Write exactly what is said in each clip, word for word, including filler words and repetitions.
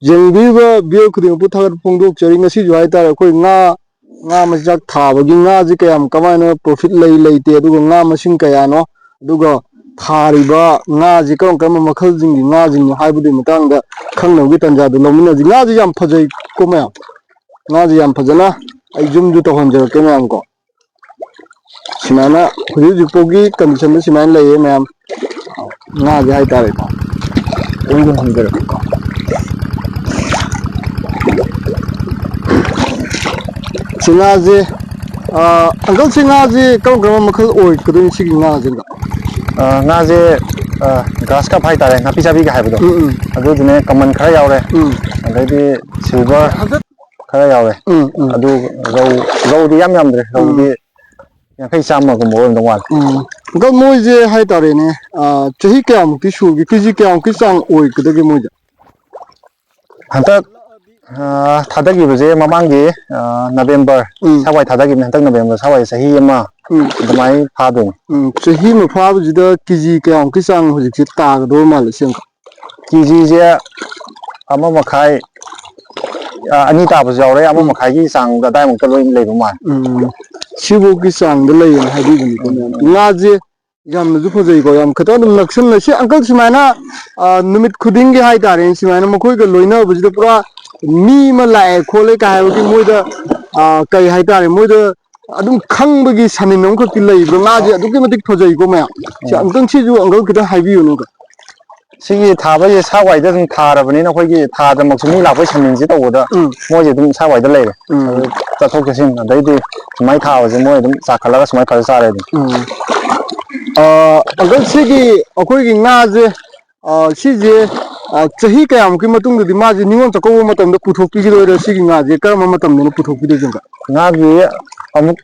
ꯌꯦꯡꯕꯤꯔꯤꯕ ꯚꯤꯌꯔ ꯈꯨꯗꯤꯡꯃꯛꯄꯨ ꯊꯥꯒꯠꯄ ꯐꯣꯡꯗꯣꯛꯆꯔꯤ꯫ ꯉꯁꯤꯁꯨ ꯍꯥꯏꯇꯥꯔꯦ, ꯑꯩꯈꯣꯏ ꯉꯥ, ꯉꯥ ꯃꯆꯤꯟꯖꯥꯛ ꯊꯥꯕꯒꯤ ꯉꯥꯁꯤ ꯀꯌꯥꯝ, ꯀꯃꯥꯏꯅ ꯄ꯭ꯔꯣꯐꯤꯠ ꯂꯩ ꯂꯩꯇꯦ, ꯑꯗꯨꯒ ꯉꯥ ꯃꯁꯤꯡ ꯀꯌꯥꯅꯣ, ꯑꯗꯨꯒ ꯊꯥꯔꯤꯕ ꯉꯥꯁꯤ ꯀꯔꯝ ꯀꯔꯝꯕ ꯃꯈꯜꯁꯤꯡꯒꯤ ꯉꯥꯁꯤꯡꯅꯣ ꯍꯥꯏꯕꯗꯨꯒꯤ ꯃꯇꯥꯡꯗ ꯈꯪꯅꯕꯒꯤ ꯇꯥꯟꯖꯥꯗꯨ ꯂꯧꯃꯤꯟꯅꯁꯤ꯫ ꯉꯥꯁꯤ ꯌꯥꯝ ꯐꯖꯩꯀꯣ ꯃꯌꯥꯝ, ꯉꯥꯁꯤ ꯌꯥꯝ ꯐꯖꯅ ꯑꯩ ꯖꯨꯝꯁꯨ ꯇꯧꯍꯟꯖꯔꯛꯀꯦ ꯃꯌꯥꯝ ꯀꯣ꯫ ꯁꯨꯃꯥꯏꯅ ꯍꯧꯖꯤꯛ ꯍꯧꯖꯤꯛ ꯐꯥꯎꯒꯤ ꯀꯟꯗꯤꯁꯟꯗ ꯁꯨꯃꯥꯏꯅ ꯂꯩꯌꯦ ꯃꯌꯥꯝ, ꯉꯥꯁꯦ ꯍꯥꯏꯇꯥꯔꯦꯀꯣ꯫ ꯑꯩ ꯖꯨꯝ ꯍꯟꯖꯔꯛꯀꯦꯀꯣ꯫ ꯁꯤ ꯉꯥꯁꯦ, ꯑꯪꯀꯜ, ꯁꯤ ꯉꯥꯁꯦ ꯀꯔꯝ ꯀꯔꯝꯕ ꯃꯈꯜ ꯑꯣꯏꯒꯗꯣꯏꯅꯣ ꯁꯤꯒꯤ ꯉꯥꯁꯦ? ꯑ, ꯉꯥꯁꯦ, ꯑ, ꯒ꯭ꯔꯥꯁ ꯀꯞ ꯍꯥꯏꯇꯥꯔꯦ, ꯅꯥꯄꯤ ꯆꯥꯕꯤꯒ ꯍꯥꯏꯕꯗꯣ, ꯎꯝ, ꯎꯝ꯫ ꯑꯗꯨꯗꯨꯅꯦ, ꯀꯃꯟ ꯈꯔ ꯌꯥꯎꯔꯦ, ꯎꯝ꯫ ꯑꯗꯩꯗꯤ ꯁꯤꯜꯚꯔ ꯈꯔ ꯌꯥꯎꯔꯦ꯫ ꯎꯝ, ꯎꯝ꯫ ꯑꯗꯨ ꯔꯧ, ꯔꯧꯗꯤ ꯌꯥꯝ ꯌꯥꯝꯗ꯭ꯔꯦ, ꯎꯝ꯫ ꯔꯧꯗꯤ ꯌꯥꯡꯈꯩ ꯆꯥꯝꯃꯒꯨꯝꯕ ꯑꯣꯏꯔꯝꯗꯧ ꯃꯥꯜꯂꯦ꯫ ꯎꯝ꯫ ꯑꯗꯣ ꯃꯣꯏꯁꯦ ꯍꯥꯏꯇꯥꯔꯦꯅꯦ, ꯑ, ꯆꯍꯤ ꯀꯌꯥꯃꯨꯛꯇꯤ ꯁꯨꯔꯒꯦ? ꯀꯦꯖꯤ ꯀꯌꯥꯃꯨꯛꯀꯤ ꯆꯥꯡ ꯑꯣꯏꯒꯗꯒꯦ ꯃꯣꯏꯁꯦ? ꯍꯟꯗꯛ, ꯑ, ꯊꯥꯗꯈꯤꯕꯁꯦ ꯃꯃꯥꯡꯒꯤ, ꯑ, ꯅꯕꯦꯝꯕꯔ ꯎꯝ꯫ ꯁ꯭ꯋꯥꯏ ꯊꯥꯗꯈꯤꯕꯅꯦ꯫ ꯍꯟꯗꯛ ꯅꯕꯦꯝꯕꯔ ꯁ꯭ꯋꯥꯏ ꯆꯍꯤ ꯑꯃ ꯎꯝ꯫ ꯑꯗꯨꯃꯥꯏꯅ ꯐꯥꯗꯣꯏꯅꯦ꯫ ꯎꯝ, ꯆꯍꯤ ꯑꯃ ꯐꯥꯕꯁꯤꯗ ꯀꯦꯖꯤ ꯀꯌꯥꯃꯨꯛꯀꯤ ꯆꯥꯡ ꯍꯧꯖꯤꯛꯁꯦ ꯇꯥꯒꯗꯧꯕ ꯃꯥꯜꯂꯦ ꯁꯤ ꯑꯪꯀꯜ? ꯀꯦꯖꯤꯁꯦ ꯑꯃ ꯃꯈꯥꯏ, ꯑ, ꯑꯅꯤ ꯇꯥꯕꯁꯨ ꯌꯥꯎꯔꯦ, ꯑꯃ ꯎꯝ꯫ ꯃꯈꯥꯏꯒꯤ ꯆꯥꯡꯗ ꯑꯗꯥꯏꯃꯨꯛꯇ ꯂꯣꯏ ꯂꯩꯕ ꯃꯥꯜꯂꯦ꯫ ꯎꯝ, ꯁꯤꯐꯧꯒꯤ ꯆꯥꯡꯗ ꯂꯩꯌꯦꯅ ꯍꯥꯏꯕꯤꯕꯅꯤꯀꯣ ꯎꯝ, ꯃꯌꯥꯝ꯫ ꯎꯝ꯫ ꯉꯥꯁꯦ ꯌꯥꯝꯅꯁꯨ ꯐꯖꯩꯀꯣ, ꯌꯥꯝ ꯈꯤꯇꯪ ꯑꯗꯨꯝ ꯅꯛꯁꯤꯟꯅ ꯁꯤ ꯑꯪꯀꯜ ꯁꯨꯃꯥꯏꯅ, ꯑ, ꯅꯨꯃꯤꯠ ꯈꯨꯗꯤꯡꯒꯤ ꯍꯥꯏꯇꯥꯔꯦꯅꯦ, ꯁꯨꯃꯥꯏꯅ ꯃꯈꯣꯏꯒ ꯂꯣꯏꯅꯕꯁꯤꯗ ꯄꯨꯔꯥ ꯃꯤ ꯑꯃ ꯂꯥꯛꯑꯦ ꯈꯣꯠꯂꯦ ꯀꯥꯏ ꯍꯥꯏꯕꯒꯤ ꯃꯣꯏꯗ, ꯑ, ꯀꯩ ꯍꯥꯏꯇꯥꯔꯦ, ꯃꯣꯏꯗ ꯑꯗꯨꯝ ꯈꯪꯕꯒꯤ ꯁꯥꯅꯤꯟ ꯑꯃꯈꯛꯇꯤ ꯂꯩꯕ꯭ꯔꯥ? ꯉꯥꯁꯦ ꯑꯗꯨꯛꯀꯤ ꯃꯇꯤꯛ ꯐꯖꯩꯀꯣ ꯃꯌꯥꯝ꯫ ꯁꯤ ꯎꯝ꯫ ꯑꯃꯨꯛꯇꯪ ꯁꯤꯁꯨ ꯑꯪꯀꯜ ꯈꯤꯇꯪ ꯍꯥꯏꯕꯤꯌꯨꯅꯦ ꯑꯪꯀꯜ꯫ ꯁꯤꯒꯤ ꯊꯥꯕꯁꯦ ꯁꯥꯋꯥꯏꯗ ꯑꯗꯨꯝ ꯊꯥꯔꯕꯅꯤꯅ ꯑꯩꯈꯣꯏꯒꯤ ꯊꯥꯗꯃꯛꯁꯨ ꯃꯤ ꯂꯥꯛꯄꯩ ꯁꯥꯅꯤꯟꯁꯦ ꯇꯧꯕꯗ ꯎꯝ꯫ ꯃꯣꯏꯁꯦ ꯑꯗꯨꯝ ꯁꯥꯋꯥꯏꯗ ꯂꯩꯔꯦ꯫ ꯎꯝ꯫ ꯑꯗꯨ ꯆꯠꯊꯣꯛ ꯆꯠꯁꯤꯟ ꯑꯗꯩꯗꯤ ꯁꯨꯃꯥꯏꯅ ꯊꯥꯕꯁꯦ ꯃꯣꯏ ꯑꯗꯨꯝ ꯆꯥꯈꯠꯂꯒ ꯁꯨꯃꯥꯏꯅ ꯐꯖ ꯆꯥꯔꯦ ꯑꯗꯨꯝ꯫ ꯎꯝ꯫ ꯑ, ꯑꯪꯀꯜ, ꯁꯤꯒꯤ ꯑꯩꯈꯣꯏꯒꯤ ꯉꯥꯁꯦ, ꯑ, ꯁꯤꯁꯦ, ꯑ, ꯆꯍꯤ ꯀꯌꯥꯃꯨꯛꯀꯤ ꯃꯇꯨꯡꯗꯗꯤ ꯃꯥꯁꯦ ꯅꯤꯉꯣꯜ ꯆꯥꯛꯀꯧꯕ ꯃꯇꯝꯗ ꯄꯨꯊꯣꯛꯄꯤꯒꯗꯣꯏꯔꯣ? ꯁꯤꯒꯤ ꯉꯥꯁꯦ ꯀꯔꯝꯕ ꯃꯇꯝꯗꯅ ꯄꯨꯊꯣꯛꯄꯤꯗꯣꯏꯁꯦ ꯑꯪꯀꯜ? ꯉꯥꯒꯤ ꯑꯃꯨꯛ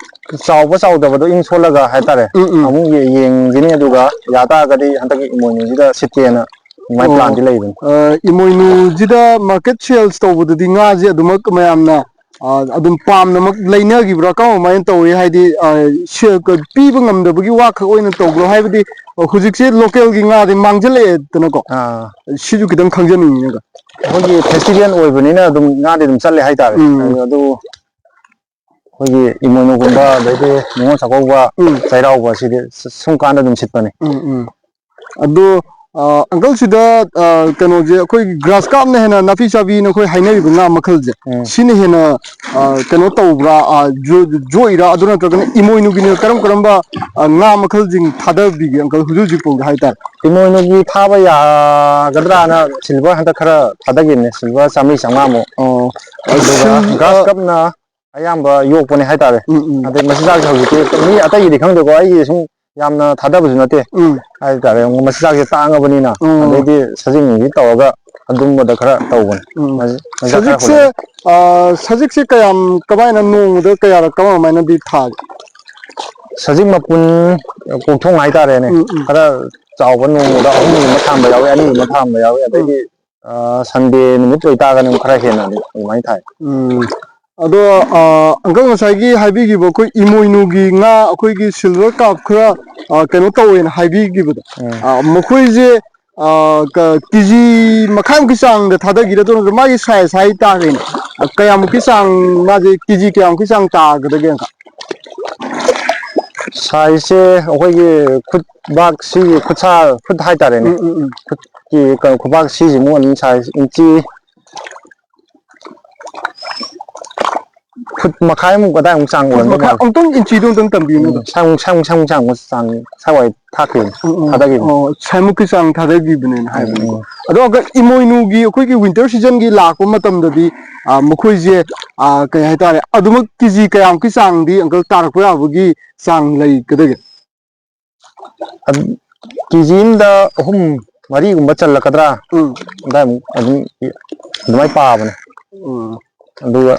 ꯆꯥꯎꯕ ꯆꯥꯎꯗꯕꯗꯣ ꯏꯟ ꯁꯣꯜꯂꯒ ꯍꯥꯏꯇꯥꯔꯦ꯫ ꯎꯝ, ꯎꯝ꯫ ꯑꯃꯨꯛ ꯌꯦ-, ꯌꯦꯡꯈꯤꯅꯤ, ꯑꯗꯨꯒ ꯌꯥ ꯇꯥꯔꯒꯗꯤ ꯍꯟꯗꯛꯀꯤ ꯏꯃꯣꯏꯅꯨꯁꯤꯗ ꯁꯤꯠꯀꯦꯅ ꯑꯗꯨꯃꯥꯏꯅ ꯑꯣ꯫ ꯄ꯭ꯂꯥꯟꯗꯤ ꯂꯩꯕꯅꯤ꯫ ꯑ, ꯏꯃꯣꯏꯅꯨꯁꯤꯗ ꯃꯥꯔꯀꯦꯠ ꯁꯦꯜꯁ ꯇꯧꯕꯗꯗꯤ ꯉꯥꯁꯦ ꯑꯗꯨꯃꯛ ꯃꯌꯥꯝꯅ, ꯑ, ꯑꯗꯨꯝ ꯄꯥꯝꯅꯃꯛ ꯂꯩꯅꯈꯤꯕ꯭ꯔꯥ? ꯀꯔꯝꯍꯥꯏꯅ ꯇꯧꯏ? ꯍꯥꯏꯗꯤ, ꯑ, ꯁꯦꯜ ꯄꯤꯕ ꯉꯝꯗꯕꯒꯤ ꯋꯥ ꯈꯛ ꯑꯣꯏꯅ ꯇꯧꯕ꯭ꯔꯣ? ꯍꯥꯏꯕꯗꯤ ꯑꯣ, ꯍꯧꯖꯤꯛꯁꯦ ꯂꯣꯀꯦꯜꯒꯤ ꯉꯥꯗꯤ ꯃꯥꯡꯁꯤꯜꯂꯛꯑꯦꯗꯅꯀꯣ꯫ ꯑꯥ꯫ ꯁꯤꯁꯨ ꯈꯤꯇꯪ ꯈꯪꯖꯅꯤꯡꯉꯤꯅꯦ꯫ ꯑꯩꯈꯣꯏꯒꯤ ꯐꯦꯁꯇꯤꯚꯦꯜ ꯑꯣꯏꯕꯅꯤꯅ ꯑꯗꯨꯝ ꯉꯥꯗꯤ ꯑꯗꯨꯝ ꯆꯠꯂꯦ ꯍꯥꯏꯇꯥꯔꯦ꯫ ꯎꯝ꯫ ꯑꯗꯨ ꯑꯩꯈꯣꯏꯒꯤ ꯏꯃꯣꯏꯅꯨꯒꯨꯝꯕ, ꯑꯗꯩꯗꯤ ꯅꯤꯉꯣꯜ ꯆꯥꯛꯀꯧꯕ, ꯎꯝ꯫ ꯆꯩꯔꯥꯎꯕ, ꯁꯤꯗꯤ ꯁꯨꯝ ꯀꯥꯟꯗ ꯑꯗꯨꯝ ꯁꯤꯠꯄꯅꯤ꯫ ꯎꯝ, ꯎꯝ꯫ ꯑꯗꯣ, ꯑ, ꯑꯪꯀꯜ, ꯁꯤꯗ, ꯑ, ꯀꯩꯅꯣꯁꯦ, ꯑꯩꯈꯣꯏꯒꯤ ꯒ꯭ꯔꯥꯁ ꯀꯥꯞꯅ ꯍꯦꯟꯅ ꯅꯥꯄꯤ ꯆꯥꯕꯤꯅ ꯑꯩꯈꯣꯏ ꯍꯥꯏꯅꯔꯤꯕ ꯉꯥ ꯃꯈꯜꯁꯦ, ꯎꯝ꯫ ꯁꯤꯅ ꯍꯦꯟꯅ, ꯑ, ꯀꯩꯅꯣ ꯇꯧꯕ꯭ꯔꯥ, ꯑ, ꯌꯣ-, ꯌꯣꯛꯏꯔꯥ, ꯑꯗꯨ ꯅꯠꯇ꯭ꯔꯒꯅ ꯏꯃꯣꯏꯅꯨꯒꯤꯅ ꯀꯔꯝ ꯀꯔꯝꯕ, ꯑ, ꯉꯥ ꯃꯈꯜꯁꯤꯡ ꯊꯥꯗꯕꯤꯒꯦ, ꯑꯪꯀꯜ, ꯍꯧꯖꯤꯛ ꯍꯧꯖꯤꯛ ꯐꯥꯎꯗ ꯍꯥꯏꯇꯥꯔꯦ? ꯏꯃꯣꯏꯅꯨꯒꯤ ꯐꯥꯕ ꯌꯥꯒꯗ꯭ꯔꯥꯅ ꯁꯤꯜꯚꯔ ꯍꯟꯗꯛ ꯈꯔ ꯊꯥꯗꯈꯤꯕꯅꯦ, ꯁꯤꯜꯚꯔ ꯆꯥꯝꯃꯔꯤ ꯆꯥꯝꯃꯉꯥꯃꯨꯛ꯫ ꯑꯣ, ꯑꯗꯨꯒ ꯁꯤꯜ-, ꯒ꯭ꯔꯥꯁ ꯑ, ꯀꯞꯅ ꯑꯌꯥꯝꯕ ꯌꯣꯛꯄꯅꯦ ꯍꯥꯏꯇꯥꯔꯦ꯫ ꯎꯝ, ꯎꯝ꯫ ꯑꯗꯩ ꯃꯆꯤꯟꯖꯥꯛꯁꯦ ꯍꯧꯖꯤꯛꯇꯤ ꯃꯤ ꯑꯇꯩꯒꯤꯗꯤ ꯈꯪꯗꯦꯀꯣ, ꯑꯩꯒꯤ ꯁꯨꯝ ꯌꯥꯝꯅ ꯊꯥꯗꯕꯁꯨ ꯅꯠꯇꯦ ꯎꯝ꯫ ꯍꯥꯏꯇꯥꯔꯦ꯫ ꯃꯆꯤꯟꯖꯥꯛꯁꯦ ꯇꯥꯡꯉꯕꯅꯤꯅ, ꯎꯝ꯫ ꯑꯗꯩꯗꯤ ꯁꯖꯤꯛ ꯅꯨꯡꯁꯤꯠ ꯇꯧꯔꯒ ꯑꯗꯨꯝꯕꯗ ꯈꯔ ꯇꯧꯕꯅꯦ꯫ ꯎꯝ꯫ ꯃꯆꯤꯟꯖꯥꯛ ꯈꯔ ꯁꯖꯤꯛꯁꯦ, ꯍꯨꯜꯂꯒ꯫ ꯑ, ꯁꯖꯤꯛꯁꯦ ꯀꯌꯥꯝ, ꯀꯃꯥꯏꯅ, ꯅꯣꯡꯃꯗ ꯀꯌꯥꯔꯛ, ꯀꯃꯥꯏ, ꯀꯃꯥꯏꯅꯗꯤ ꯊꯥꯒꯦ? ꯁꯖꯤꯛ ꯃꯄꯨꯟ ꯀꯣꯛꯊꯣꯡ ꯍꯥꯏꯇꯥꯔꯦꯅꯦ, ꯎꯝ, ꯎꯝ꯫ ꯈꯔ ꯆꯥꯎꯕ ꯅꯣꯡꯃꯗ ꯑꯍꯨꯝꯒꯨꯝꯕ ꯊꯥꯡꯕ ꯌꯥꯎꯏ, ꯑꯅꯤꯒꯨꯝꯕ ꯊꯥꯡꯕ ꯌꯥꯎꯏ, ꯎꯝ꯫ ꯑꯗꯩꯗꯤ ꯑ, ꯁꯟꯗꯦ ꯅꯨꯃꯤꯠ ꯑꯣꯏꯇꯥꯔꯒꯅ ꯑꯃꯨꯛ ꯈꯔ ꯍꯦꯟꯅ ꯑꯗꯨꯝ ꯑꯗꯨꯃꯥꯏꯅ ꯊꯥꯏ꯫ ꯎꯝ꯫ ꯑꯗꯣ, ꯑ, ꯑꯪꯀꯜ ꯉꯁꯥꯏꯒꯤ ꯍꯥꯏꯕꯤꯈꯤꯕ ꯑꯩꯈꯣꯏ ꯏꯃꯣꯏꯅꯨꯒꯤ ꯉꯥ, ꯑꯩꯈꯣꯏꯒꯤ ꯁꯤꯜꯚꯔ ꯀꯥꯔꯞ ꯈꯔ, ꯑ, ꯀꯩꯅꯣ ꯇꯧꯋꯦꯅ ꯍꯥꯏꯕꯤꯈꯤꯕꯗꯣ, ꯎꯝ꯫ ꯑ, ꯃꯈꯣꯏꯁꯦ, ꯑ, ꯀ-, ꯀꯦꯖꯤ ꯃꯈꯥꯏꯃꯨꯛꯀꯤ ꯆꯥꯡꯗ ꯊꯥꯗꯈꯤꯗ, ꯑꯗꯨ ꯅꯠꯇ꯭ꯔꯒ ꯃꯥꯒꯤ ꯁꯥꯏꯖ ꯍꯥꯏꯇꯥꯔꯦꯅꯦ, ꯑ, ꯀꯌꯥꯃꯨꯛꯀꯤ ꯆꯥꯡ, ꯃꯥꯁꯦ ꯀꯦꯖꯤ ꯀꯌꯥꯃꯨꯛꯀꯤ ꯆꯥꯡ ꯇꯥꯒꯗꯒꯦ, ꯑꯪꯀꯜ? ꯁꯥꯏꯖꯁꯦ ꯑꯩꯈꯣꯏꯒꯤ ꯈꯨꯠꯕꯥꯛ ꯁꯤꯒꯤ ꯈꯨꯠꯁꯥ, ꯈꯨꯠ ꯍꯥꯏꯇꯥꯔꯦꯅꯦ꯫ ꯎꯝ, ꯎꯝ, ꯎꯝ꯫ ꯈꯨꯠꯀꯤ ꯀꯩꯅꯣ, ꯈꯨꯕꯥꯛ ꯁꯤꯁꯤꯃꯨꯛ ꯑꯗꯨꯝ ꯁꯥꯏꯖ ꯏꯟꯆꯤ ꯐꯨꯠ ꯃꯈꯥꯏꯃꯨꯛ ꯑꯗꯥꯏꯃꯨꯛ ꯆꯥꯡ ꯐꯨꯠ ꯑꯣꯏꯔꯝꯗꯧ ꯃꯈꯥꯏ ꯃꯥꯜꯂꯦ꯫ ꯑꯃꯨꯛꯇꯪ ꯏꯟꯆꯤꯗꯣ ꯑꯝꯇꯪ ꯇꯝꯕꯤꯌꯨꯅꯦ, ꯎꯝ, ꯑꯗꯣ꯫ ꯁꯥꯏꯃꯨꯛ, ꯁꯥꯏꯃꯨꯛ, ꯁꯥꯏꯃꯨꯛ ꯆꯥꯡ, ꯁꯥꯏꯃꯨꯛ ꯆꯥꯡ ꯁꯥꯏꯋꯥꯏ ꯊꯥꯛꯈꯤꯕꯅꯤ, ꯎꯝ, ꯎꯝ꯫ ꯊꯥꯗꯈꯤꯕꯅꯤ꯫ ꯑꯣ, ꯁꯥꯏꯃꯨꯛꯀꯤ ꯆꯥꯡ ꯊꯥꯗꯈꯤꯕꯅꯦꯅ ꯎꯝ, ꯍꯥꯏꯕꯅꯤꯀꯣ꯫ ꯎꯝ꯫ ꯑꯗꯣ ꯑꯪꯀꯜ, ꯏꯃꯣꯏꯅꯨꯒꯤ ꯑꯩꯈꯣꯏꯒꯤ winter seasonꯒꯤ ꯂꯥꯛꯄ ꯃꯇꯝꯗꯗꯤ, ꯑ, ꯃꯈꯣꯏꯁꯦ, ꯑ, ꯀꯩ ꯍꯥꯏꯇꯥꯔꯦ, ꯑꯗꯨꯃꯛ ꯀꯦꯖꯤ ꯀꯌꯥꯃꯨꯛꯀꯤ ꯆꯥꯡꯗꯤ ꯑꯪꯀꯜ ꯇꯥꯔꯛꯄ ꯌꯥꯕꯒꯤ ꯆꯥꯡ ꯂꯩꯒꯗꯒꯦ? ꯑꯗꯨ ꯀꯦꯖꯤ ꯑꯃꯗ ꯑꯍꯨꯝ ꯃꯔꯤꯒꯨꯝꯕ ꯆꯜꯂꯛꯀꯗ꯭ꯔꯥ? ꯎꯝ꯫ ꯑꯗꯥꯏꯃꯨꯛ ꯑꯗꯨꯝ ꯑꯗꯨꯃꯥꯏꯅ ꯄꯥꯕꯅꯦ꯫ ꯎꯝ꯫ ꯑꯗꯨꯒ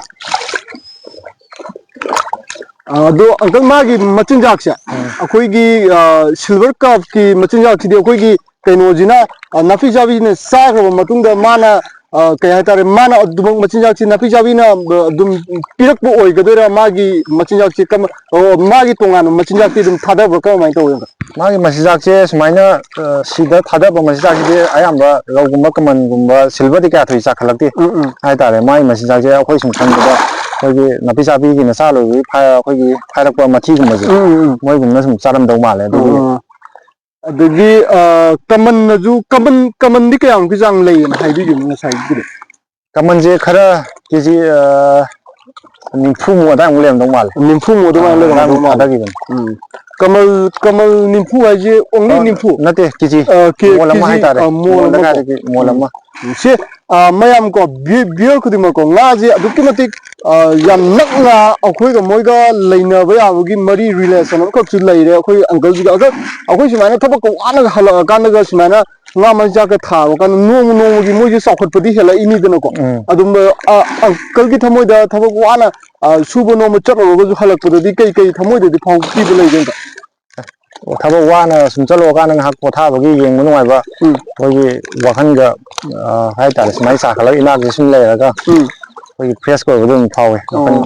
ꯑ, ꯑꯗꯣ ꯑꯪꯀꯜ, ꯃꯥꯒꯤ ꯃꯆꯤꯟꯖꯥꯛꯁꯦ, ꯎꯝ꯫ ꯑꯩꯈꯣꯏꯒꯤ, ꯑ, ꯁꯤꯜꯚꯔ ꯀꯥꯔꯞꯀꯤ ꯃꯆꯤꯟꯖꯥꯛꯁꯤꯗꯤ ꯑꯩꯈꯣꯏꯒꯤ ꯀꯩꯅꯣꯁꯤꯅ, ꯑ, ꯅꯥꯄꯤ ꯆꯥꯕꯤꯁꯤꯅ ꯆꯥꯈ꯭ꯔꯕ ꯃꯇꯨꯡꯗ ꯃꯥꯅ, ꯑ, ꯀꯩ ꯍꯥꯏꯇꯥꯔꯦ, ꯃꯥꯅ ꯑꯗꯨꯃꯛ ꯃꯆꯤꯟꯖꯥꯛꯁꯤ ꯅꯥꯄꯤ ꯆꯥꯕꯤꯅ, ꯑ, ꯑꯗꯨꯝ ꯄꯤꯔꯛꯄ ꯑꯣꯏꯒꯗꯣꯏꯔꯥ? ꯃꯥꯒꯤ ꯃꯆꯤꯟꯖꯥꯛꯁꯤ ꯀꯃ-, ꯑꯣ, ꯃꯥꯒꯤ ꯇꯣꯉꯥꯟꯕ ꯃꯆꯤꯟꯖꯥꯛꯇꯤ ꯑꯗꯨꯝ ꯊꯥꯗꯕ꯭ꯔꯥ? ꯀꯃꯥꯏꯅ ꯇꯧꯋꯤ, uncle? ꯃꯥꯒꯤ ꯃꯆꯤꯟꯖꯥꯛꯁꯦ ꯁꯨꯃꯥꯏꯅ, ꯑ, ꯁꯤꯗ ꯊꯥꯗꯕ ꯃꯆꯤꯟꯖꯥꯛꯁꯤꯗꯤ ꯑꯌꯥꯝꯕ ꯂꯧꯒꯨꯝꯕ, ꯀꯃꯟꯒꯨꯝꯕ, ꯁꯤꯜꯚꯔꯗꯤ ꯀꯌꯥ ꯊꯣꯏ ꯆꯥꯈꯠꯂꯛꯇꯦ ꯎꯝ, ꯎꯝ꯫ ꯍꯥꯏꯇꯥꯔꯦ꯫ ꯃꯥꯒꯤ ꯃꯆꯤꯟꯖꯥꯛꯁꯦ ꯑꯩꯈꯣꯏ ꯁꯨꯝ ꯈꯟꯕꯗ ꯑꯩꯈꯣꯏꯒꯤ ꯅꯥꯄꯤ ꯆꯥꯕꯤꯒꯤ ꯅꯆꯥ ꯂꯣꯏꯕꯒꯤ ꯐꯥꯏ-, ꯑꯩꯈꯣꯏꯒꯤ ꯐꯥꯏꯔꯛꯄ ꯃꯊꯤꯒꯨꯝꯕꯁꯦ ꯎꯝ, ꯎꯝ, ꯎꯝ꯫ ꯃꯣꯏꯒꯨꯝꯕꯅ ꯁꯨꯝ ꯆꯥꯔꯝꯗꯧ ꯃꯥꯜꯂꯦ꯫ ꯑꯗꯨꯒꯤ ꯑꯣ꯫ ꯑꯗꯒꯤ, ꯑ, ꯀꯃꯟꯅꯁꯨ, ꯀꯃꯟ, ꯀꯃꯟꯗꯤ ꯀꯌꯥꯃꯨꯛꯀꯤ ꯆꯥꯡ ꯂꯩꯌꯦꯅ ꯍꯥꯏꯕꯤꯒꯦ ꯉꯁꯥꯏꯒꯤꯗꯨꯗꯤ? ꯀꯃꯟꯁꯦ ꯈꯔ ꯀꯦꯖꯤ, ꯑ, ꯅꯤꯐꯨꯃꯨꯛ ꯑꯗꯥꯏꯃꯨꯛ ꯂꯩꯔꯝꯗꯧ ꯃꯥꯜꯂꯦ꯫ ꯅꯤꯐꯨꯃꯨꯛ ꯑꯗꯨꯃꯥꯏꯅ ꯑ, ꯂꯩꯔꯝꯗꯧ ꯑꯗꯥꯏꯃꯨꯛ ꯃꯥꯜꯂꯦ꯫ ꯊꯥꯗꯈꯤꯕꯅꯤ꯫ ꯎꯝ꯫ ꯀꯃꯜ, ꯀꯃꯜ ꯅꯤꯐꯨ ꯍꯥꯏꯁꯦ only ꯑ, ꯅꯤꯐꯨ? ꯅꯠꯇꯦ, ꯀꯦꯖꯤ꯫ ꯑ, ꯀꯦ-, ꯃꯣꯜ ꯑꯃ ꯀꯦꯖꯤ, ꯍꯥꯏꯇꯥꯔꯦ꯫ ꯑ, ꯃꯣꯜ ꯃꯣꯜꯗ ꯑꯃꯀꯣ꯫ ꯀꯥꯏꯗꯒꯤ ꯃꯣꯜ ꯎꯝ꯫ ꯑꯃ꯫ ꯎꯝ꯫ ꯁꯤ, ꯑ, ꯃꯌꯥꯝ ꯀꯣ, ꯚ꯭ꯌꯨ-, ꯚ꯭ꯌꯨꯋꯔ ꯈꯨꯗꯤꯡꯃꯛꯀꯣ, ꯉꯥꯁꯦ ꯑꯗꯨꯛꯀꯤ ꯃꯇꯤꯛ, ꯑ, ꯌꯥꯝ ꯅꯛꯅ ꯑꯩꯈꯣꯏꯒ ꯃꯣꯏꯒ ꯂꯩꯅꯕ ꯌꯥꯕꯒꯤ ꯃꯔꯤ, ꯔꯤꯂꯦꯁꯟ ꯑꯃꯈꯛꯁꯨ ꯂꯩꯔꯦ ꯑꯩꯈꯣꯏ ꯑꯪꯀꯜꯁꯤꯒ꯫ ꯑꯗꯣ ꯑꯩꯈꯣꯏ ꯁꯨꯃꯥꯏꯅ ꯊꯕꯛꯀ ꯋꯥꯅꯒ ꯍꯜꯂꯛꯑꯀꯥꯟꯗꯒ ꯁꯨꯃꯥꯏꯅ ꯉꯥ ꯃꯆꯤꯟꯖꯥꯛꯀ ꯊꯥꯕ ꯀꯥꯟꯗ ꯅꯣꯡꯃ ꯅꯣꯡꯃꯒꯤ ꯃꯣꯏꯁꯦ ꯆꯥꯎꯈꯠꯄꯗꯤ ꯍꯦꯜꯂꯛꯏꯅꯤꯗꯅꯀꯣ꯫ ꯎꯝ꯫ ꯑꯗꯨꯝ, ꯑ, ꯑꯪꯀꯜꯒꯤ ꯊꯃꯣꯏꯗ ꯊꯕꯛ ꯋꯥꯅ, ꯑ, ꯁꯨꯕ ꯅꯣꯝꯕ ꯆꯠꯂꯨꯔꯒꯁꯨ ꯍꯜꯂꯛꯄꯗꯗꯤ ꯀꯩ ꯀꯩ ꯊꯃꯣꯏꯗꯗꯤ ꯐꯥꯎꯕꯤꯕ ꯂꯩꯒꯦ, ꯑꯪꯀꯜ? ꯑꯣ, ꯊꯕꯛ ꯋꯥꯅ ꯁꯨꯝ ꯆꯠꯂꯨꯔꯀꯥꯟꯗ ꯉꯥꯏꯍꯥꯛ ꯄꯣꯊꯥꯕꯒꯤ ꯌꯦꯡꯕ ꯅꯨꯡꯉꯥꯏꯕ, ꯎꯝ꯫ ꯑꯩꯈꯣꯏꯒꯤ ꯋꯥꯈꯜꯒ, ꯑ, ꯍꯥꯏꯇꯥꯔꯦ, ꯁꯨꯃꯥꯏꯅ ꯆꯥꯈꯠꯂꯒ ꯏꯅꯥꯛꯁꯦ ꯁꯨꯝ ꯂꯩꯔꯒ ꯎꯝ꯫ ꯑꯩꯈꯣꯏꯒꯤ ꯐ꯭ꯔꯦꯁ ꯑꯣꯏꯕꯗꯣ ꯑꯗꯨꯝ ꯐꯥꯎꯋꯦ ꯋꯥꯈꯜ꯫ ꯑꯣ꯫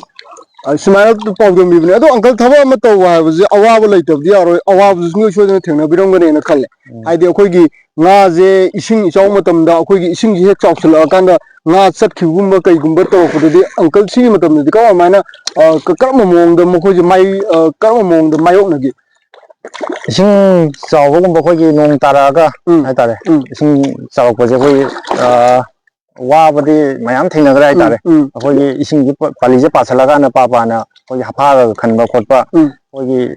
ꯑ, ꯁꯨꯃꯥꯏꯅ ꯄꯥꯎꯗꯝꯕꯤꯕꯅꯦ꯫ ꯑꯗꯣ ꯑꯪꯀꯜ, ꯊꯕꯛ ꯑꯃ ꯇꯧꯕ ꯍꯥꯏꯕꯁꯦ ꯑꯋꯥꯕ ꯂꯩꯇꯕꯗꯤ ꯌꯥꯔꯣꯏ, ꯑꯋꯥꯕꯁꯨ ꯁꯨꯡꯁꯣꯏ ꯁꯣꯏꯗꯅ ꯊꯦꯡꯅꯕꯤꯔꯝꯒꯅꯦꯅ ꯈꯜꯂꯦ꯫ ꯎꯝ꯫ ꯍꯥꯏꯗꯤ ꯑꯩꯈꯣꯏꯒꯤ ꯉꯥꯁꯦ ꯏꯁꯤꯡ ꯏꯆꯥꯎ ꯃꯇꯝꯗ ꯑꯩꯈꯣꯏꯒꯤ ꯏꯁꯤꯡꯁꯦ ꯍꯦꯛ ꯆꯥꯎꯁꯤꯜꯂꯛꯑꯀꯥꯟꯗ ꯉꯥ ꯆꯠꯈꯤꯕꯒꯨꯝꯕ ꯀꯩꯒꯨꯝꯕ ꯇꯧꯔꯛꯄꯗꯗꯤ, ꯑꯪꯀꯜ, ꯁꯤꯒꯤ ꯃꯇꯝꯗꯗꯤ ꯀꯔꯝ ꯍꯥꯏꯅ, ꯑ, ꯀ-, ꯀꯔꯝꯕ ꯃꯑꯣꯡꯗ ꯃꯈꯣꯏꯁꯦ ꯃꯥꯏ-, ꯑ, ꯀꯔꯝꯕ ꯃꯑꯣꯡꯗ ꯃꯥꯌꯣꯛꯅꯒꯦ? ꯏꯁꯤꯡ ꯆꯥꯎꯕꯒꯨꯝꯕ ꯑꯩꯈꯣꯏꯒꯤ ꯅꯣꯡ ꯇꯥꯔꯛꯑꯒ ꯎꯝ, ꯍꯥꯏꯇꯥꯔꯦ, ꯎꯝ꯫ ꯏꯁꯤꯡ ꯆꯥꯎꯔꯛꯄꯁꯦ ꯑꯩꯈꯣꯏꯒꯤ, ꯑ, ꯋꯥꯕꯗꯤ ꯃꯌꯥꯝ ꯊꯦꯡꯅꯈ꯭ꯔꯦ ꯎꯝ, ꯍꯥꯏꯇꯥꯔꯦ꯫ ꯎꯝ꯫ ꯑꯩꯈꯣꯏꯒꯤ ꯏꯁꯤꯡꯁꯤ ꯄ-, ꯄꯥꯂꯤꯁꯦ ꯄꯥꯁꯜꯂꯀꯥꯟꯗ ꯄꯥ ꯄꯥꯅ ꯑꯩꯈꯣꯏꯒꯤ ꯍꯥꯐꯥꯒ ꯈꯟꯕ ꯈꯣꯠꯄ, ꯎꯝ꯫ ꯑꯩꯈꯣꯏꯒꯤ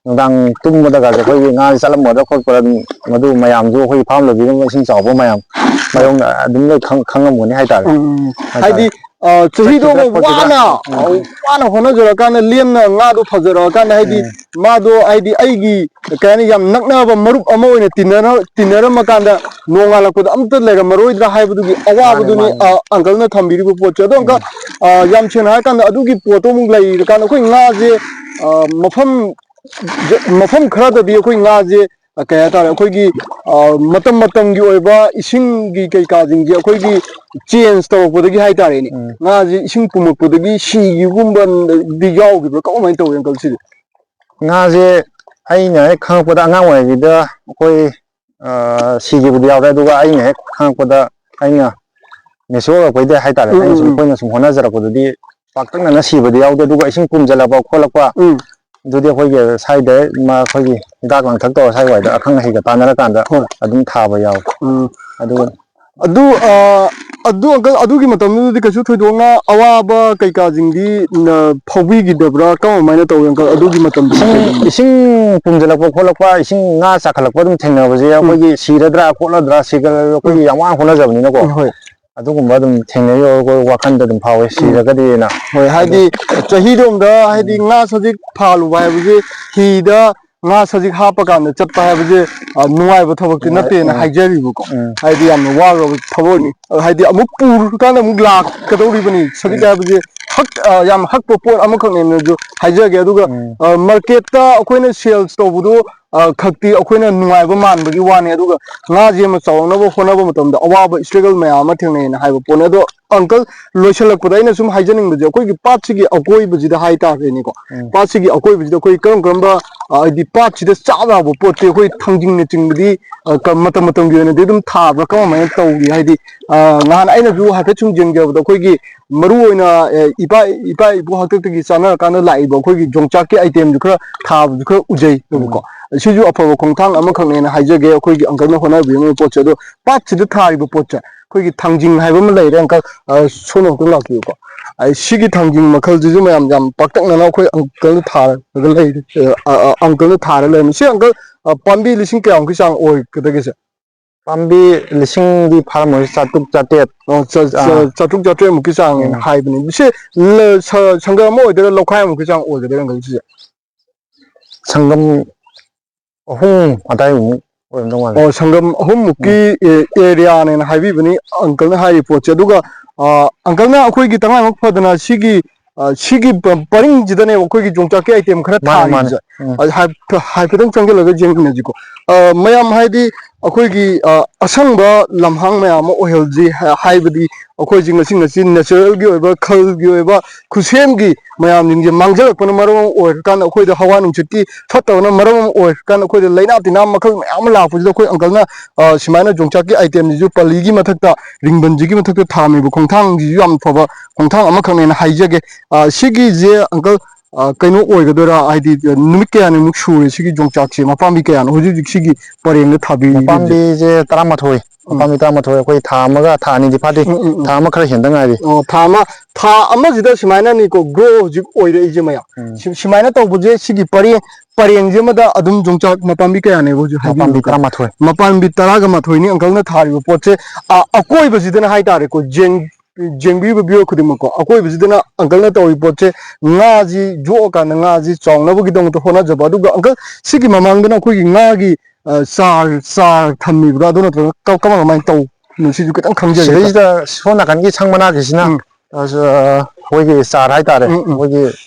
ꯅꯨꯡꯗꯥꯡ ꯇꯨꯝꯕꯗꯒꯁꯦ ꯑꯩꯈꯣꯏꯒꯤ ꯉꯥ ꯆꯠꯂꯝꯒꯗ꯭ꯔꯥ ꯈꯣꯠꯄ꯭ꯔꯥ, ꯑꯗꯨꯝ ꯃꯗꯨ ꯃꯌꯥꯝꯁꯨ ꯑꯩꯈꯣꯏꯒꯤ ꯐꯥꯝ ꯂꯩꯕꯤꯔꯝꯕ ꯏꯁꯤꯡ ꯆꯥꯎꯕ ꯃꯌꯥꯝ ꯃꯌꯣꯝ ꯑꯗꯨꯝ ꯂꯣꯏ ꯈꯪ-, ꯈꯪꯉꯝꯒꯅꯤ ꯍꯥꯏꯇꯥꯔꯦ꯫ ꯎꯝ꯫ ꯍꯥꯏꯇꯥꯔꯦ꯫ ꯍꯥꯏꯗꯤ, ꯑ, ꯆꯍꯤꯗꯣ ꯆꯠꯈꯤꯗ꯭ꯔꯥ ꯑꯃ ꯈꯣꯠꯈꯤꯗ꯭ꯔꯥ? ꯋꯥꯅ, ꯎꯝ꯫ ꯋꯥꯅ ꯍꯣꯠꯅꯖꯔꯀꯥꯟꯗ ꯂꯦꯝꯅ ꯉꯥꯗꯣ ꯐꯖꯔꯛꯑꯀꯥꯟꯗ, ꯍꯥꯏꯗꯤ, ꯎꯝ꯫ ꯃꯥꯗꯣ, ꯍꯥꯏꯗꯤ, ꯑꯩꯒꯤ, ꯀꯩ ꯍꯥꯏꯅꯤ, ꯌꯥꯝ ꯅꯛꯅꯕ ꯃꯔꯨꯞ ꯑꯃ ꯑꯣꯏꯅ ꯇꯤꯟꯅꯔ-, ꯇꯤꯟꯅꯔꯝꯃꯀꯥꯟꯗ ꯅꯣꯡꯉꯥꯜꯂꯛꯄꯗ ꯑꯝꯇ ꯂꯩꯔꯝꯃꯔꯣꯏꯗ꯭ꯔꯥ ꯍꯥꯏꯕꯗꯨꯒꯤ ꯃꯥꯅꯦ, ꯑꯋꯥꯕꯗꯨꯅꯤ, ꯃꯥꯅꯦ꯫ ꯑ, ꯑꯪꯀꯜꯅ ꯊꯝꯕꯤꯔꯤꯕ ꯄꯣꯠꯁꯦ꯫ ꯑꯗꯣ, ꯑꯪꯀꯜ, ꯎꯝ꯫ ꯑ, ꯌꯥꯝ ꯁꯦꯡꯅ ꯍꯥꯏꯔꯀꯥꯟꯗ, ꯑꯗꯨꯒꯤ ꯄꯣꯠꯇꯣ ꯑꯃꯨꯛ ꯂꯩꯔꯀꯥꯟꯗ, ꯑꯩꯈꯣꯏ ꯉꯥꯁꯦ, ꯑ, ꯃꯐꯝ, ꯃꯐꯝ ꯈꯔꯗꯗꯤ ꯑꯩꯈꯣꯏ ꯉꯥꯁꯦ ꯑ, ꯀꯩ ꯍꯥꯏꯇꯥꯔꯦ, ꯑꯩꯈꯣꯏꯒꯤ, ꯑ, ꯃꯇꯝ ꯃꯇꯝꯒꯤ ꯑꯣꯏꯕ ꯏꯁꯤꯡꯒꯤ ꯀꯩꯀꯥꯁꯤꯡꯁꯦ ꯑꯩꯈꯣꯏꯒꯤ change ꯇꯧꯔꯛꯄꯗꯒꯤ ꯍꯥꯏꯇꯥꯔꯦꯅꯦ, ꯎꯝ꯫ ꯉꯥꯁꯦ ꯏꯁꯤꯡ ꯄꯨꯝꯃꯛꯄꯗꯒꯤ ꯁꯤꯈꯤꯕꯒꯨꯝꯕꯗꯤ ꯌꯥꯎꯈꯤꯕ꯭ꯔꯥ? ꯀꯃꯥꯏꯅ ꯇꯧꯋꯤ, uncle, ꯁꯤꯗꯤ? ꯉꯥꯁꯦ ꯑꯩꯅ ꯍꯦꯛ ꯈꯪꯉꯛꯄꯗ, ꯑꯉꯥꯡ ꯑꯣꯏꯔꯤꯉꯩꯗ ꯑꯩꯈꯣꯏ, ꯑ, ꯁꯤꯈꯤꯕꯗꯤ ꯌꯥꯎꯔꯦ꯫ ꯑꯗꯨꯒ ꯑꯩꯅ ꯍꯦꯛ ꯈꯪꯉꯛꯄꯗ, ꯑꯩꯅ mature ꯑꯣꯏꯔꯛꯄꯩꯗ ꯍꯥꯏꯇꯥꯔꯦ, ꯎꯝ, ꯑꯩꯅ ꯁꯨꯝ, ꯎꯝ, ꯎꯝ꯫ ꯑꯩꯈꯣꯏꯅ ꯁꯨꯝ ꯍꯣꯠꯅꯖꯔꯛꯄꯗꯗꯤ ꯄꯥꯛꯇꯛꯅꯅ ꯁꯤꯕꯗꯤ ꯌꯥꯎꯗꯦ꯫ ꯑꯗꯨꯒ ꯏꯁꯤꯡ ꯄꯨꯝꯁꯤꯜꯂꯛꯄ ꯈꯣꯠꯂꯛꯄ, ꯎꯝ꯫ ꯑꯗꯨꯗꯤ ꯑꯩꯈꯣꯏꯒꯤ ꯁ꯭ꯋꯥꯏꯗ ꯃ-, ꯑꯩꯈꯣꯏꯒꯤ ꯍꯤꯗꯥꯛ ꯂꯥꯡꯊꯛ ꯇꯧꯔ ꯁ꯭ꯋꯥꯏ ꯋꯥꯏꯗ ꯑꯈꯪ ꯑꯍꯩꯒ ꯇꯥꯟꯅꯔꯀꯥꯟꯗ ꯍꯣꯏ꯫ ꯑꯗꯨꯝ ꯊꯥꯕ ꯌꯥꯎꯋꯤ꯫ ꯎꯝ꯫ ꯑꯗꯨꯒ ꯑꯗꯨ, ꯑ, ꯑꯗꯨ, uncle, ꯑꯗꯨꯒꯤ ꯃꯇꯝꯗꯨꯗꯗꯤ ꯀꯩꯁꯨ ꯊꯣꯏꯗꯣꯛꯅ ꯑꯋꯥꯕ ꯀꯩꯀꯥꯁꯤꯡꯗꯤ, ꯅ, ꯐꯥꯎꯕꯤꯈꯤꯗꯕ꯭ꯔꯥ? ꯀꯃꯥꯏꯅ ꯇꯧꯋꯤ, uncle, ꯑꯗꯨꯒꯤ ꯃꯇꯝꯗꯨꯗꯤ? ꯏꯁꯤꯡ, ꯏꯁꯤꯡ ꯄꯨꯝꯁꯤꯜꯂꯛꯄ ꯈꯣꯠꯂꯛꯄ, ꯏꯁꯤꯡ ꯉꯥ ꯆꯥꯈꯠꯂꯛꯄ ꯑꯗꯨꯝ ꯊꯦꯡꯅꯕꯁꯦ ꯎꯝ꯫ ꯑꯩꯈꯣꯏꯒꯤ ꯁꯤꯔꯗ꯭ꯔꯥ ꯈꯣꯠꯂꯗ꯭ꯔꯥ, ꯁꯤꯒ-, ꯎꯝ꯫ ꯑꯩꯈꯣꯏꯒꯤ ꯌꯥꯝ ꯋꯥꯅ ꯍꯣꯠꯅꯖꯕꯅꯤꯅꯀꯣ꯫ ꯎꯝ, ꯍꯣꯏ꯫ ꯑꯗꯨꯒꯨꯝꯕ ꯑꯗꯨꯝ ꯊꯦꯡꯅꯩ, ꯑꯩꯈꯣꯏ ꯋꯥꯈꯟꯗ ꯑꯗꯨꯝ ꯐꯥꯎꯋꯦ, ꯎꯝ꯫ ꯁꯤꯔꯒꯗꯤꯅ꯫ ꯍꯣꯏ, ꯑꯗꯣ ꯍꯥꯏꯗꯤ ꯆꯍꯤꯔꯣꯝꯗ ꯍꯥꯏꯗꯤ ꯎꯝ꯫ ꯉꯥ ꯁꯖꯤꯛ ꯐꯥꯜꯂꯨꯕ ꯍꯥꯏꯕꯁꯦ, ꯍꯤꯗ ꯉꯥ ꯁꯖꯤꯛ ꯍꯥꯞꯄ ꯀꯥꯟꯗ ꯆꯠꯄ ꯍꯥꯏꯕꯁꯦ, ꯑ, ꯅꯨꯡꯉꯥꯏꯕ ꯊꯕꯛꯇꯤ ꯅꯨꯡꯉꯥꯏ-, ꯅꯠꯇꯦꯅ ꯎꯝ꯫ ꯍꯥꯏꯖꯔꯤꯕꯀꯣ꯫ ꯎꯝ꯫ ꯍꯥꯏꯗꯤ ꯌꯥꯝꯅ ꯋꯥꯈ꯭ꯔꯕ ꯊꯕꯛꯅꯤ꯫ ꯑ, ꯍꯥꯏꯗꯤ ꯑꯃꯨꯛ ꯄꯨꯔꯀꯥꯟꯗ ꯑꯃꯨꯛ ꯂꯥꯛꯀꯗꯧꯔꯤꯕꯅꯤ꯫ ꯁꯖꯤꯛ ꯎꯝ꯫ ꯍꯥꯏꯕꯁꯦ ꯍꯛ-, ꯑ, ꯌꯥꯝ ꯍꯛꯄ ꯄꯣꯠ ꯑꯃꯈꯛꯅꯦꯅꯁꯨ ꯍꯥꯏꯖꯒꯦ꯫ ꯑꯗꯨꯒ, ꯎꯝ꯫ ꯑ, marketꯇ ꯑꯩꯈꯣꯏꯅ sales ꯇꯧꯕꯗꯣ, ꯑ, ꯈꯛꯇꯤ ꯑꯩꯈꯣꯏꯅ ꯅꯨꯡꯉꯥꯏꯕ ꯃꯥꯟꯕꯒꯤ ꯋꯥꯅꯤ꯫ ꯑꯗꯨꯒ ꯉꯥꯁꯦ ꯑꯃ ꯆꯥꯎꯔꯛꯅꯕ ꯍꯣꯠꯅꯕ ꯃꯇꯝꯗ ꯑꯋꯥꯕ struggle ꯃꯌꯥꯝ ꯑꯃ ꯊꯦꯡꯅꯩꯅ ꯍꯥꯏꯕ ꯄꯣꯠꯅꯤ꯫ ꯑꯗꯣ uncle, ꯂꯣꯏꯁꯤꯜꯂꯛꯄꯗ ꯑꯩꯅ ꯁꯨꯝ ꯍꯥꯏꯖꯅꯤꯡꯕꯁꯦ, ꯑꯩꯈꯣꯏꯒꯤ ꯄꯥꯠꯁꯤꯒꯤ ꯑꯀꯣꯏꯕꯁꯤꯗ ꯍꯥꯏꯇꯥꯔꯦꯅꯦꯀꯣ, ꯎꯝ꯫ ꯄꯥꯠꯁꯤꯒꯤ ꯑꯀꯣꯏꯕꯁꯤꯗ ꯑꯩꯈꯣꯏ ꯀꯔꯝ ꯀꯔꯝꯕ, ꯑ, ꯍꯥꯏꯗꯤ ꯄꯥꯠꯁꯤꯗ ꯆꯥꯕ ꯌꯥꯕ ꯄꯣꯠꯇꯤ ꯑꯩꯈꯣꯏ ꯊꯥꯡꯖꯤꯡꯅꯆꯤꯡꯕꯗꯤ, ꯑ, ꯀ-, ꯃꯇꯝ ꯃꯇꯝꯒꯤ ꯑꯣꯏꯅꯗꯤ ꯑꯗꯨꯝ ꯊꯥꯕ꯭ꯔꯥ, ꯀꯃꯥꯏꯅ ꯇꯧꯔꯤ? ꯍꯥꯏꯗꯤ, ꯑ, ꯅꯍꯥꯟ ꯑꯩꯅꯁꯨ ꯍꯥꯏꯐꯦꯠ ꯁꯨꯝ ꯌꯦꯡꯖꯕꯗ ꯑꯩꯈꯣꯏꯒꯤ ꯃꯔꯨ ꯑꯣꯏꯅ, ꯑꯦ, ꯏꯄꯥ, ꯏꯄꯥ ꯏꯄꯨ ꯍꯥꯛꯇꯛꯇꯒꯤ ꯆꯥꯅꯔꯀꯥꯟꯗ ꯂꯥꯛꯏꯕ ꯑꯩꯈꯣꯏꯒꯤ ꯌꯣꯡꯆꯥꯛꯀꯤ itemꯁꯨ ꯈꯔ ꯊꯥꯕꯁꯨ ꯈꯔ ꯎꯖꯩꯕꯀꯣ꯫ ꯎꯝ꯫ ꯁꯤꯁꯨ ꯑꯐꯕ ꯈꯣꯡꯊꯥꯡ ꯑꯃꯈꯛꯅꯦꯅ ꯍꯥꯏꯖꯒꯦ, ꯑꯩꯈꯣꯏꯒꯤ uncleꯅ ꯍꯣꯠꯅꯕꯤꯔꯝꯃꯤꯕ ꯄꯣꯠꯁꯦ꯫ ꯑꯗꯣ ꯄꯥꯠꯁꯤꯗ ꯊꯥꯔꯤꯕ ꯄꯣꯠꯁꯦ, ꯑꯩꯈꯣꯏꯒꯤ ꯊꯥꯡꯖꯤꯡ ꯍꯥꯏꯕ ꯑꯃ ꯂꯩꯔꯦ, uncle, ꯑ, ꯁꯣꯝꯅ ꯑꯃꯨꯛꯇꯪ ꯂꯥꯛꯄꯤꯌꯨꯀꯣ꯫ ꯑ, ꯁꯤꯒꯤ ꯊꯥꯡꯖꯤꯡ ꯃꯈꯜꯁꯤꯁꯨ ꯃꯌꯥꯝ ꯌꯥꯝ ꯄꯥꯛꯇꯛꯅꯅ ꯑꯩꯈꯣꯏ uncleꯅ ꯊꯥꯔꯒ ꯂꯩꯔꯤ, ꯑ, ꯑ, uncleꯅ ꯊꯥꯔ ꯂꯩꯔꯝꯃꯤ꯫ ꯁꯤ, uncle, ꯑ, ꯄꯥꯝꯕꯤ ꯂꯤꯁꯤꯡ ꯀꯌꯥꯃꯨꯛꯀꯤ ꯆꯥꯡ ꯑꯣꯏꯒꯗꯒꯦ ꯁꯦ? ꯄꯥꯝꯕꯤ ꯂꯤꯁꯤꯡꯗꯤ ꯐꯥꯔꯝꯃꯣꯏ, ꯆꯥꯇ꯭ꯔꯨꯛ, ꯆꯥꯇ꯭ꯔꯦꯠ꯫ ꯑꯣ, ꯆ-, ꯆ-, ꯑꯥ꯫ ꯆꯥꯇ꯭ꯔꯨꯛ, ꯆꯥꯇ꯭ꯔꯦꯠ ꯃꯨꯛꯀꯤ ꯆꯥꯡꯅꯦꯅ ꯎꯝ꯫ ꯍꯥꯏꯕꯅꯤ꯫ ꯁꯤ ꯂ-, ꯁ-, ꯁꯪꯒꯝ ꯑꯃ ꯑꯣꯏꯗꯣꯏꯔꯥ, ꯂꯧꯈꯥꯏꯃꯨꯛꯀꯤ ꯆꯥꯡ ꯑꯣꯏꯒꯗꯣꯏꯔꯥ, uncle, ꯁꯤꯁꯦ? ꯁꯪꯒꯝ ꯑꯍꯨꯝ ꯑꯗꯥꯏꯃꯨꯛ ꯑꯣꯏꯔꯝꯗꯧ ꯃꯥꯜꯂꯦ꯫ ꯑꯣ, ꯁꯪꯒꯝ ꯑꯍꯨꯝꯃꯨꯛꯀꯤ ꯎꯝ꯫ ꯑꯦ-, areaꯅꯦꯅ ꯍꯥꯏꯕꯤꯕꯅꯤ uncleꯅ ꯍꯥꯏꯔꯤ ꯄꯣꯠꯁꯦ꯫ ꯑꯗꯨꯒ, ꯑ, uncleꯅ ꯑꯩꯈꯣꯏꯒꯤ ꯇꯉꯥꯏꯃꯛ ꯐꯗꯅ ꯁꯤꯒꯤ, ꯑ, ꯁꯤꯒꯤ ꯄ-, ꯄꯔꯤꯡꯁꯤꯗꯅꯦꯕ ꯑꯩꯈꯣꯏꯒꯤ ꯌꯣꯡꯆꯥꯛꯀꯤ item ꯈꯔ ꯃꯥꯅꯦ, ꯃꯥꯅꯦ꯫ ꯊꯥꯔꯤꯕꯁꯦ꯫ ꯎꯝ꯫ ꯑ, ꯍꯥꯏꯐ-, ꯍꯥꯏꯐꯦꯠꯇꯪ ꯆꯪꯁꯤꯜꯂꯒ ꯌꯦꯡꯃꯤꯟꯅꯁꯤꯀꯣ꯫ ꯑ, ꯃꯌꯥꯝ ꯍꯥꯏꯗꯤ ꯑꯩꯈꯣꯏꯒꯤ, ꯑ, ꯑꯁꯪꯕ ꯂꯝꯍꯥꯡ ꯃꯌꯥꯝ ꯑꯃ ꯑꯣꯏꯍꯜꯁꯤ ꯍꯥ-, ꯍꯥꯏꯕꯗꯤ ꯑꯩꯈꯣꯏꯁꯤ ꯉꯁꯤ ꯉꯁꯤ natural ꯒꯤ ꯑꯣꯏꯕ, ꯈꯜꯒꯤ ꯑꯣꯏꯕ ꯈꯨꯠꯁꯦꯝꯒꯤ ꯃꯌꯥꯝꯁꯤꯡꯁꯦ ꯃꯥꯡꯖꯜꯂꯛꯄꯅ ꯃꯔꯝ ꯑꯃ ꯑꯣꯏꯔꯀꯥꯟꯗ ꯑꯩꯈꯣꯏꯗ ꯍꯋꯥ ꯅꯨꯡꯁꯤꯠꯀꯤ ꯐꯠꯇꯕꯅ ꯃꯔꯝ ꯑꯃ ꯑꯣꯏꯔꯀꯥꯟꯗ ꯑꯩꯈꯣꯏꯗ ꯂꯥꯏꯅꯥ ꯇꯤꯟꯅꯥ ꯃꯈꯜ ꯃꯌꯥꯝ ꯑꯃ ꯂꯥꯛꯄꯁꯤꯗ ꯑꯩꯈꯣꯏ uncleꯅ, ꯑ, ꯁꯨꯃꯥꯏꯅ ꯌꯣꯡꯆꯥꯛꯀꯤ item ꯁꯤꯁꯨ ꯄꯜꯂꯤꯒꯤ ꯃꯊꯛꯇ, ꯔꯤꯡꯕꯟꯁꯤꯒꯤ ꯃꯊꯛꯇ ꯊꯥꯝꯃꯤꯕ ꯈꯣꯡꯊꯥꯡꯁꯤꯁꯨ ꯌꯥꯝ ꯐꯕ ꯈꯣꯡꯊꯥꯡ ꯑꯃꯈꯛꯅꯦꯅ ꯍꯥꯏꯖꯒꯦ꯫ ꯑ, ꯁꯤꯒꯤꯁꯦ uncle, ꯑ, ꯀꯩꯅꯣ ꯑꯣꯏꯒꯗꯣꯏꯔꯥ? ꯍꯥꯏꯗꯤ, ꯑ, ꯅꯨꯃꯤꯠ ꯀꯌꯥꯅꯤꯃꯨꯛ ꯁꯨꯔꯦ ꯁꯤꯒꯤ ꯌꯣꯡꯆꯥꯛꯁꯦ, ꯃꯄꯥꯝꯕꯤ ꯀꯌꯥꯅꯣ ꯍꯧꯖꯤꯛ ꯍꯧꯖꯤꯛ ꯁꯤꯒꯤ ꯄꯔꯦꯡꯗ ꯊꯥꯕꯤꯔꯤꯕꯁꯦ? ꯃꯄꯥꯝꯕꯤꯁꯦ ꯇꯔꯥꯃꯥꯊꯣꯏ꯫ ꯎꯝ꯫ ꯃꯄꯥꯝꯕꯤ ꯇꯔꯥꯃꯥꯊꯣꯏ, ꯑꯩꯈꯣꯏ ꯊꯥ ꯑꯃꯒ ꯊꯥ ꯑꯅꯤꯗꯤ ꯐꯥꯗꯦ꯫ ꯎꯝ, ꯎꯝ, ꯎꯝ꯫ ꯊꯥ ꯑꯃ ꯈꯔ ꯍꯦꯟꯗ ꯉꯥꯏꯔꯤ꯫ ꯑꯣ, ꯊꯥ ꯑꯃ, ꯊꯥ ꯑꯃꯁꯤꯗ ꯁꯨꯃꯥꯏꯅꯅꯤꯀꯣ grow ꯍꯧꯖꯤꯛ ꯑꯣꯏꯔꯛꯏꯁꯦ ꯃꯌꯥꯝ꯫ ꯎꯝ꯫ ꯁꯤ-, ꯁꯨꯃꯥꯏꯅ ꯇꯧꯕꯁꯦ ꯁꯤꯒꯤ ꯄꯔꯦꯡ, ꯄꯔꯦꯡꯁꯦ ꯑꯃꯗ ꯑꯗꯨꯝ ꯌꯣꯡꯆꯥꯛ ꯃꯄꯥꯝꯕꯤ ꯀꯌꯥꯅꯦꯕ ꯍꯧꯖꯤꯛ ꯃꯄꯥꯝꯕꯤ ꯍꯥꯏꯕꯤꯔꯤꯕ? ꯇꯔꯥꯃꯥꯊꯣꯏ꯫ ꯃꯄꯥꯝꯕꯤ ꯇꯔꯥꯒ ꯃꯥꯊꯣꯏꯅꯤ uncleꯅ ꯊꯥꯔꯤꯕ ꯄꯣꯠꯁꯦ꯫ ꯑ, ꯑꯀꯣꯏꯕꯁꯤꯗꯅ ꯍꯥꯏꯇꯥꯔꯦꯀꯣ, ꯌꯦꯡ-, ꯌꯦꯡꯕꯤꯕ viewer ꯈꯨꯗꯤꯡꯃꯛꯀꯣ, ꯑꯀꯣꯏꯕꯁꯤꯗꯅ uncleꯅ ꯇꯧꯔꯤꯕ ꯄꯣꯠꯁꯦ ꯉꯥꯁꯤ ꯌꯣꯛꯑꯀꯥꯟꯗ ꯉꯥꯁꯤ ꯆꯥꯎꯅꯕꯒꯤꯗꯃꯛꯇ ꯍꯣꯠꯅꯖꯕ꯫ ꯑꯗꯨꯒ uncle, ꯁꯤꯒꯤ ꯃꯃꯥꯡꯗꯅ ꯑꯩꯈꯣꯏꯒꯤ ꯉꯥꯒꯤ, ꯑ, ꯆꯥꯔ, ꯆꯥꯔ ꯊꯝꯃꯤꯕ꯭ꯔꯥ? ꯑꯗꯨ ꯅꯠꯇ꯭ꯔꯒ ꯀ-, ꯀꯃꯥꯏ, ꯀꯃꯥꯏꯅ ꯇꯧꯕꯅꯣ? ꯁꯤꯁꯨ ꯈꯤꯇꯪ ꯈꯪꯖꯒꯦ꯫ ꯁꯤꯗꯩꯁꯤꯗ ꯁꯣꯝ ꯅꯥꯀꯟꯒꯤ ꯁꯪ ꯃꯅꯥꯛꯀꯤꯁꯤꯅ, ꯎꯝ꯫ ꯑ, ꯑꯩꯈꯣꯏꯒꯤ ꯆꯥꯔ ꯍꯥꯏꯇꯥꯔꯦ꯫ ꯎꯝ, ꯎꯝ꯫ ꯑꯩꯈꯣꯏꯒꯤ,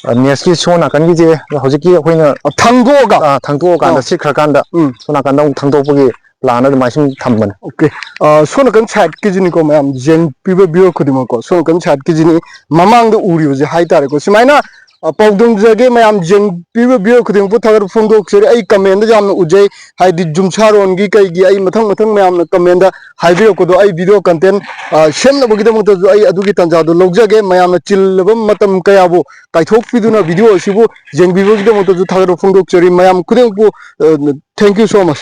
ꯑ, nestꯀꯤ ꯁꯣꯝ ꯅꯥꯀꯟꯒꯤꯁꯦ ꯍꯧꯖꯤꯛꯀꯤ ꯑꯩꯈꯣꯏꯅ, ꯑ, ꯊꯥꯡꯗꯣꯛꯑꯒ? ꯑ, ꯊꯥꯡꯗꯣꯛꯑꯀꯥꯟꯗ ꯑ꯫ ꯁꯤꯠꯈ꯭ꯔꯀꯥꯟꯗ ꯎꯝ꯫ ꯁꯣꯝ ꯅꯥꯀꯟꯗ ꯑꯃꯨꯛ ꯊꯥꯡꯗꯣꯛꯄꯒꯤ plan ꯑꯗꯨꯃꯥꯏꯅ ꯁꯨꯝ ꯊꯝꯕꯅꯦ꯫ Okay꯫ ꯑ, ꯁꯣꯝ ꯅꯥꯀꯟ sideꯀꯤꯁꯤꯅꯤꯀꯣ ꯃꯌꯥꯝ ꯌꯦꯡꯕꯤꯕ viewer ꯈꯨꯗꯤꯡꯃꯛꯀꯣ, ꯁꯣꯝ ꯅꯥꯀꯟ sideꯀꯤꯁꯤꯅꯤ ꯃꯃꯥꯡꯗ ꯎꯔꯤꯕꯁꯦ ꯍꯥꯏꯇꯥꯔꯦꯀꯣ꯫ ꯁꯨꯃꯥꯏꯅ, ꯑ, ꯄꯥꯎꯗꯝꯖꯒꯦ ꯃꯌꯥꯝ ꯌꯦꯡꯕꯤꯕ viewer ꯈꯨꯗꯤꯡꯃꯛꯄꯨ ꯊꯥꯒꯠꯄ ꯐꯣꯡꯗꯣꯛꯆꯔꯤ꯫ ꯑꯩ commentꯗ ꯌꯥꯝꯅ ꯎꯖꯩ, ꯍꯥꯏꯗꯤ ꯌꯨꯝꯁꯥꯔꯣꯟꯒꯤ ꯀꯩꯒꯤ ꯑꯩ ꯃꯊꯪ ꯃꯊꯪ ꯃꯌꯥꯝꯅ commentꯗ ꯍꯥꯏꯕꯤꯔꯛꯄꯗꯣ ꯑꯩ video content, ꯑ, ꯁꯦꯝꯅꯕꯒꯤꯗꯃꯛꯇꯁꯨ ꯑꯩ ꯑꯗꯨꯒꯤ ꯇꯥꯟꯖꯥꯗꯣ ꯂꯧꯖꯒꯦ꯫ ꯃꯌꯥꯝꯅ ꯆꯤꯜꯂꯕ ꯃꯇꯝ ꯀꯌꯥꯕꯨ ꯀꯥꯏꯊꯣꯛꯄꯤꯗꯨꯅ video ꯑꯁꯤꯕꯨ ꯌꯦꯡꯕꯤꯕꯒꯤꯗꯃꯛꯇꯁꯨ ꯊꯥꯒꯠꯄ ꯐꯣꯡꯗꯣꯛꯆꯔꯤ꯫ ꯃꯌꯥꯝ ꯈꯨꯗꯤꯡꯃꯛꯄꯨ, ꯑ, thank you so much꯫